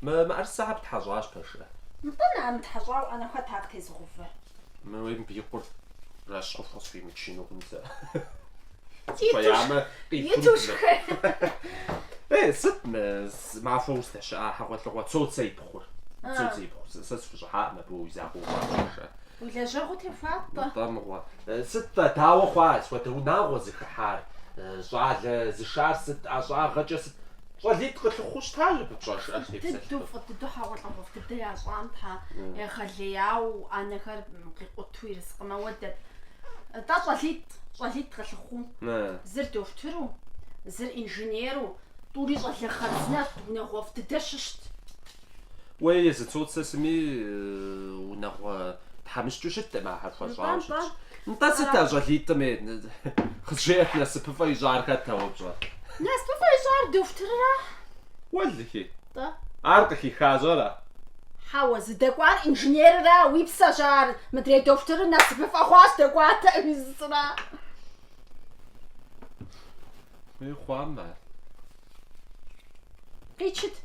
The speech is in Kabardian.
Мы мыӏэрысэхэр птхьэщӏащ, пэжрэ? Нтӏэ, на, мытхьэщӏауэ ӏэнэм хэт ар къытезыгъэувэр? Мы уей мыбы и къур жэщ хъуху къысхуимычыну хъун сэ. Сыхуеямэ, Иту шхэ. Э, сыт мы зымахуэ уздэщыӏа хьэгъуэлӏыгъуэ Цоцэ и пхъур? Цоцэ и пхъур. Сэ сыхущӏыхьакъым абы уи закъуэ укӏуащ, Уи лэжьэгъуу техуат-тӏэ? Нтӏэ мыгъуэ. Сыт-тӏэ, дауэ хъуа, сыт хуэдэ унагъуэ зыхыхьар? Щӏалэ зышар сыт, ӏэщӏагъэкӏэ сыт? Щӏалитӏ къылъыхъуу щытащ абы пщӏэ Фӏы дыдэу, фӏы дыдэу хьэгъуэлӏыгъуэфӏ дыдэ ящӏам, тхьэ, егъэлеяуэ ӏэнэхэр къикъутэу ерыскъым ауэдэт. Тӏэ щӏалитӏ, щӏалитӏ къылъыхъуу. Зыр дохутыру, зыр инженеру, тӏури щӏалэ хъарзынэт, унагъуэфӏ дыдэ щыщт. Уей, езы Цоцэ сыми унагъуэ тхьэмыщкӏэу щыткъым, ахэр хуэщӏауэ щытщ. Нтӏэ сыт а щӏалитӏым къызжеӏэт насыпыфӏэ ищӏар хэт ауэ пщӏэр? Насыпыфӏэ ищӏар дохутырра? Уэлэхьи. Тӏэ. Ар къыхихащ ара? Хьэуэ, зыдэкӏуар инженерра, уи псэщ ар, мыдрей дохутырыр насыпыфӏэ хъуащ, дэкӏуатэӏыми зыцӏыра. Уей, хъуам ар. Къичыт.